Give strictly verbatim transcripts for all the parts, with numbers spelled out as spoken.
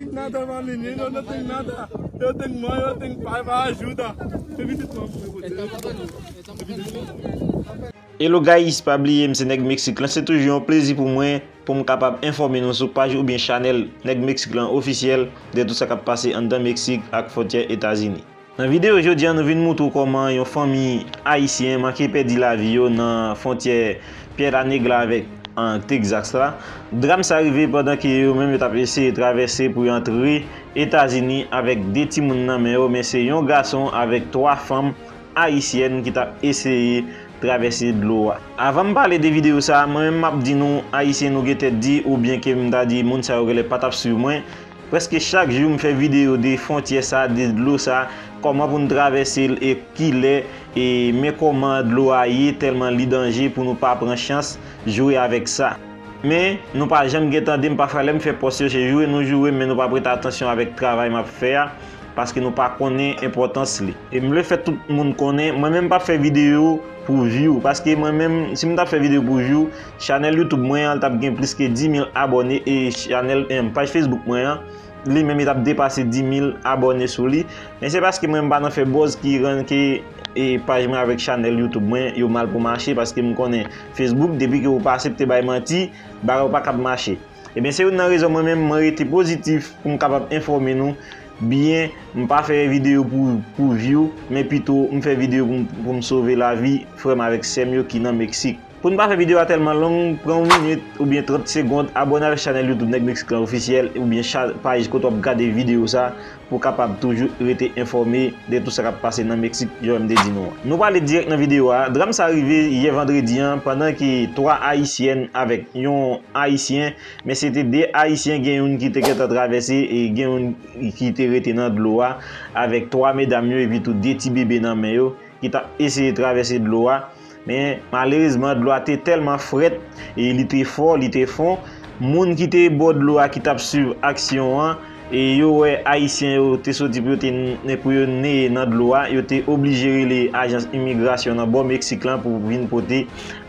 Nada, Marlene, you know nothing, nada. You think more, you think five hours, Judah. Maybe this one. Hello guys, pa bliye m se Nèg Meksik lan, se toujou yon plezi pou mwen pou m kapab enfòme nou sou paj oubyen chanèl Nèg Meksik lan ofisyèl de tout sa k ap pase anndan Meksik ak fwontyè Etazini. Nan videyo jodi a, nou vin moutre w kòman yon fanmi ayisyen manke pèdi lavi yo nan fwontyè Piedra Negra avèk an Texas la. Dram sa rive pandan ke yo menm yo t ap eseye travèse pou yo antre Etazini avèk de timoun nan men yo, men se yon gason avèk twa fanm ayisyèn ki t ap eseye travèse dlo a. Avan m pale de videyo sa a, mwen menm m ap di nou, Ayisyen, nou gen tèt di, oubyen ke m ta di moun sa yo genlè pa t ap swiv mwen. Prèske chak jou m fè videyo de fwontyè sa, de dlo sa, kòman pou n travèse l e kilè, e men kòman dlo a ye, tèlman li danje pou nou pa pran chans jwe avèk sa. Men, nou pa janm gen tande m, pafwa lè m fè pòs yo, se joure nou joure m, men nou pa prete atansyon avèk travay m ap fè a, paske nou pa konnen enpòtans li. E m vle fè tout moun konnen, mwen menm m p ap fè videyo pou view, paske mwen menm, si m t ap fè videyo pou view, chanèl YouTube mwen an, li t ap gen plis ke dis mil abòne, e chanèl, em, paj Facebook mwen an, li menm, li t ap depase dis mil abòne sou li. Men se paske mwen, m pa nan fè buzz ki rann ke, e, paj mwen avèk chanèl YouTube mwen, yo mal pou mache, paske m konnen Facebook, depi ke ou pa aksepte bay manti, bagay ou pa kab mache. Ebyen, se youn nan rezon mwen menm, mwen rete pozitif pou m kapab enfòme nou byen. M pa fè videyo pou, pou view, men pito m fè videyo pou m, pou m sove lavi frè m avèk sè m yo ki nan Meksik. Pou n pa fè videyo a tèlman long, pran yon minit oubyen trant segonn, abòne avèk chanèl YouTube Nèg Meksik lan ofisyèl oubyen cha-, paj kote w ap gade videyo sa pou w kapab toujou rete enfòme de tout sa k ap pase nan Meksik, jan m te di nou an. Nou prale dirèk nan videyo a. Dram sa rive yè vandredi an, pandan ke twa ayisyèn avèk yon ayisyen, men se te de ayisyen, gen youn ki te gentan travèse e gen youn ki te rete nan dlo a avèk twa medam yo epi tou de ti bebe nan men yo ki t ap eseye travèse dlo a. Men malerezman, dlo a te tèlman frèt e li te fò, li te fon. Moun ki te bò dlo a ki t ap swiv aksyon an, e yo wè ayisyen yo te soti pou yo te n-, pou yo neye nan dlo a, yo te oblije rele ajans imigrasyon nan bò Meksik lan pou vin pote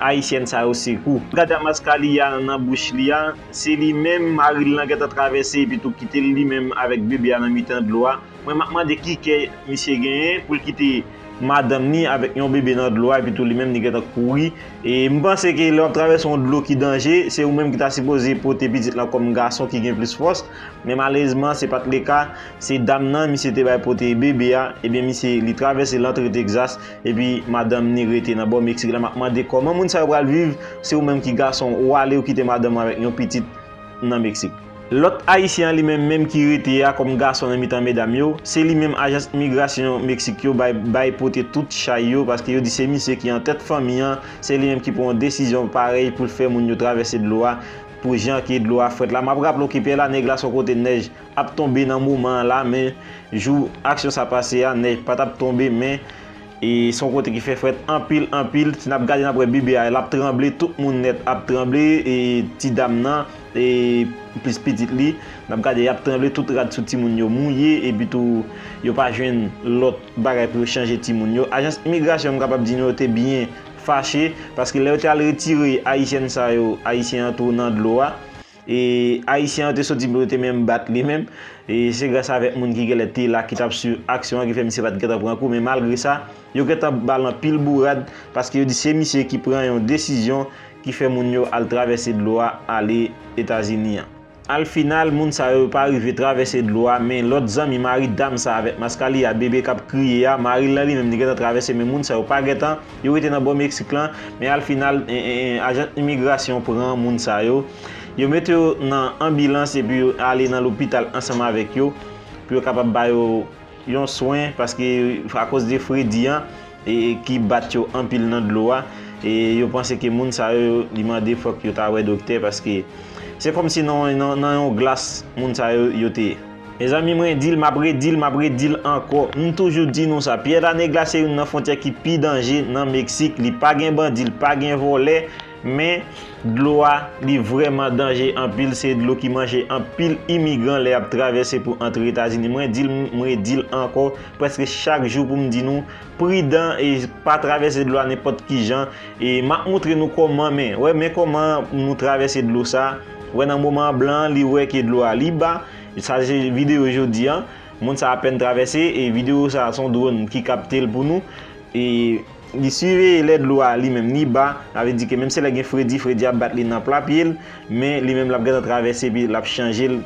ayisyèn sa yo sekou. Gade a maskaliya nan bouch li a, se li menm mari l lan gentan travèse epi tou kite l li menm avèk bebe a nan mitan dlo a. Mwen, m ap mande ki kè misye genyen pou l kite madanm ni avèk yon bebe nan dlo a, epi tou li menm li gentan kouri. E m panse ke lè w ap travèse yon dlo ki danje, se ou menm ki ta sipoze pote pitit lan kòm gason ki gen plis fòs. Men malerezman, se pa t le ka. Se dam nan, misye te bay pote bebe a. Ebyen, misye, li travèse l antre Texas, epi madanm ni rete nan bò Meksik la. M ap mande kòman moun sa yo pral viv, se ou menm ki gason, ou ale, ou kite madanm ou avèk yon pitit nan Meksik. Lòt ayisyen an li menm, menm ki rete a kòm gason nan mitan medam yo, se li menm ajans imigrasyon Meksik yo bay, bay pote tout chay yo, paske yo di se misye ki an tèt fanmi an, se li menm ki pran yon desizyon parèy pou l fè moun yo travèse dlo a, pou jan ke dlo a frèt la. M ap raple w ke Pyè Lanèg la se yon kote nèj ap tonbe nan moman an la, men jou aksyon sa pase a, nèj pa t ap tonbe, men e se yon kote ki fè frèt anpil, anpil. Si n ap gade, n ap wè bebe a, l ap tranble, tout moun nèt ap tranble, e ti dam nan, e plis pitit li. N ap gade, y ap tranble, tout rad sou timoun yo mouye, epi tou, yo pa jwenn lòt bagay pou yo chanje timoun yo. Ajans imigrasyon, m kapab di nou, yo te byen fache, paske lè yo te al retire ayisyèn sa yo, ayisyen an tou nan dlo a, e ayisyen an te soti pou yo te menm bat li menm. E se gras avèk moun ki genlè te la, ki t ap swiv aksyon an, ki fè misye pa t gentan pran kou. Men malgre sa, yo gentan ba l anpil bourad, paske yo di se misye ki pran yon desizyon ki fè moun yo al travèse dlo a, ale Etazini an. Al final, moun sa yo pa rive travèse dlo a, men lòt zanmi mari dam sa avèk maskaliya, bebe k ap kriye a, mari l lan li menm li gentan travèse, men moun sa yo pa gentan, yo rete nan bò Meksik lan, men al final, en, en, en, ajans imigrasyon pran moun sa yo. Yo mete yo nan anbilans epi yo ale nan lopital ansanm avèk yo pou yo kapab ba yo yon swen, paske akoz de fredi an, e, ki bat yo anpil nan dlo a, e yo panse ke moun sa yo, li mande fòk yo ta wè doktè, paske se kòmsi nan, nan, nan yon glas moun sa yo, yo te ye. Mezanmi, mwen di l, m ap redi l, m ap redi l ankò. M toujou di nou sa, Pyè Lanèg la se youn nan fwontyè ki pi danje nan Meksik. Li pa gen bandi, li pa gen vòlè, men dlo a, li vrèman danje anpil. Se dlo ki manje anpil imigran lè y ap travèse pou antre Etazini. Mwen di l, m redi l ankò, prèske chak jou pou m di nou, pridan e pa travèse dlo a nenpòt ki jan. E m ap moutre nou kòman, men, wè, men kòman nou travèse dlo sa. Wè, nan moman an, blan an, li wè ke dlo a, li ba, Sa se videyo jodi an. Moun sa apèn travèse e videyo sa se yon dwòn ki kapte l pou nou. E li siveye lè dlo a li menm li ba, sa vle di ke menm si lè gen fredi, fredi ap bat li nan pla pye l, men li menm l ap gentan travèse epi l ap chanje l.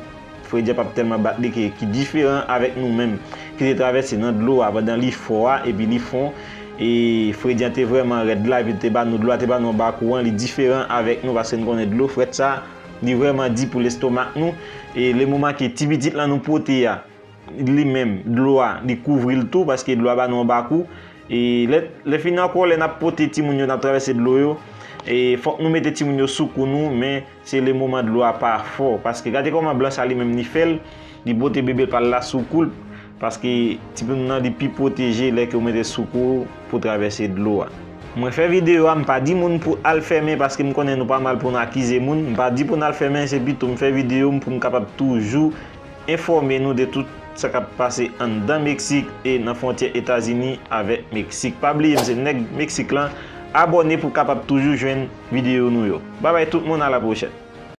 Fredi a p ap tèlman bat li ke, ki diferan avèk nou menm ki te travèse nan dlo a pandan li fò a epi li fon. E fredi an te vrèman rèd la epi te ba nou dlo a, te ba nou anba kou an, li diferan avèk nou paske n konnen dlo frèt sa li vrèman di pou lestomak nou. E le moman ke ti pitit lan nou pote a, li menm dlo a li kouvri l tou paske dlo a ba nou anba kou. E lè, lè fini ankò, lè n ap pote timoun yo, n ap travèse dlo yo, e fòk nou mete timoun yo sou kou nou, men se le moman dlo a pa fò paske gade kòman blan sa li menm li fè l, li pote bebe pa l la sou kou l. Paske timoun nan li pi pwoteje lè ke w mete sou kou pou travèse dlo a. Mwen fè videyo a, m pa di moun pou al fèmen paske m konnen nou pa mal pou n akize moun. M pa di pou n al fèmen, se pito m fè videyo m pou m kapab toujou enfòme nou de tout sa k ap pase anndan Meksik e nan fwontyè Etazini avèk Meksik. Pa bliye m se nèg Meksik lan. Abòne pou w kapab toujou jwenn videyo nou yo. Babay tout moun, a la pwochèn.